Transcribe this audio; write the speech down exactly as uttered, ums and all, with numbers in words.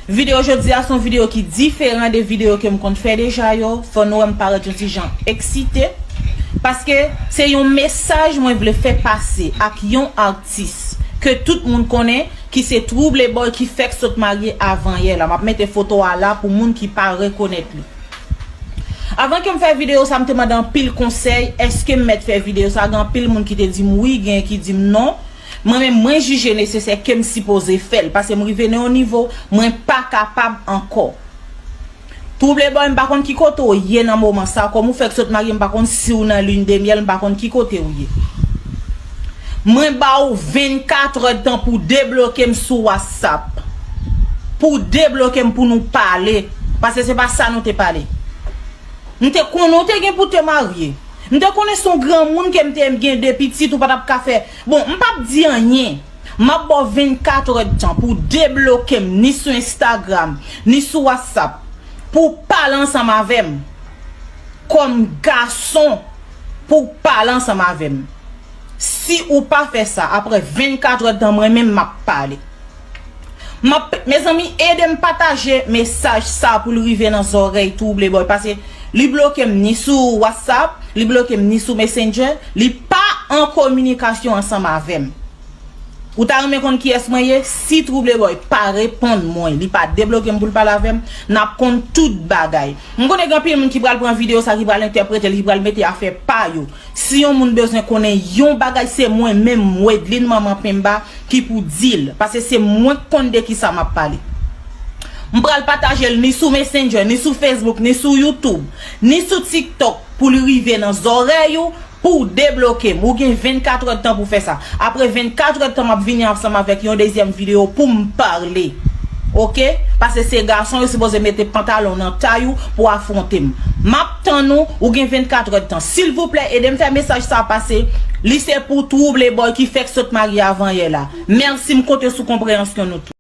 Videyo jodi a se yon videyo ki diferan de videyo ke m konn fè deja yo. Fò nou wè m parèt yon ti jan eksite. Paske se yon mesaj mwen vle fè pase ak yon atis ke tout moun konnen, ki se Trouble Boy ki fèk sot marye avan yè la. M ap mete foto a la pou moun ki pa rekonèt li. Avan ke m fè videyo sa, m te mande anpil konsèy, èske m mèt fè videyo sa? Gen anpil moun ki te di m wi, gen ki di m non. Mwen menm, mwen jije nesesè ke m sipoze fè l, paske m rive nan yon nivo, mwen pa kapab ankò. Trouble Boy, m pa konn ki kote w ye nan moman sa, kòm ou fèk sot marye, m pa konn si w nan lune de miel, m pa konn ki kote w ye. Mwen ba w vennkat èdtan pou debloke m sou WhatsApp. Pou debloke m pou nou pale. Paske se pa sa nou te pale. M te konnen w te gen pou te marye. M te konnen se yon granmoun ke m te gen de pitit ou pa t ap ka fè. Bon, m p ap di anyen. M ap ba w vennkat èdtan pou debloke m ni sou Instagram, ni sou WhatsApp. Pou w pale ansanm avè m. Kòm gason, pou w pale ansanm avè m. Si ou pa fè sa, apre vennkat èdtan, mwen menm m ap pale. M ap, mezanmi, ede m pataje mesaj sa pou l rive nan zòrèy Trouble Boy, paske li bloke m ni sou WhatsApp, li bloke m ni sou Messenger, li pa an kominikasyon ansanm avè m. Ou ta renmen konn kiyès mwen ye? Si Trouble Boy pa reponn mwen, li pa debloke m pou l pale avè m, n ap konn tout bagay. M konnen gen anpil moun ki pral pran videyo sa, ki pral entèprete l, ki pral mete afè pa yo. Si yon moun bezwen konnen yon bagay, se mwen menm, Wedline Manman Penba, ki pou di l. Paske se mwen k konn de kisa m ap pale. M pral pataje l ni sou Messenger, ni sou Facebook, ni sou YouTube, ni sou TikTok, pou l rive nan zòrèy ou, pou w debloke m. Ou gen vennkat èdtan pou fè sa. Apre vennkat èdtan, m ap vini ansanm avèk yon dezyèm videyo pou m pale. Oke? Paske se gason yo sipoze mete pantalon nan tay ou pou afwonte m. M ap tann ou, ou gen vennkat èdtan. Silvouplè, ede m fè mesaj sa pase. Li se pou Trouble Boy ki fèk sot marye avan yè la. Mèsi, m konte sou konpreyansyon nou tout.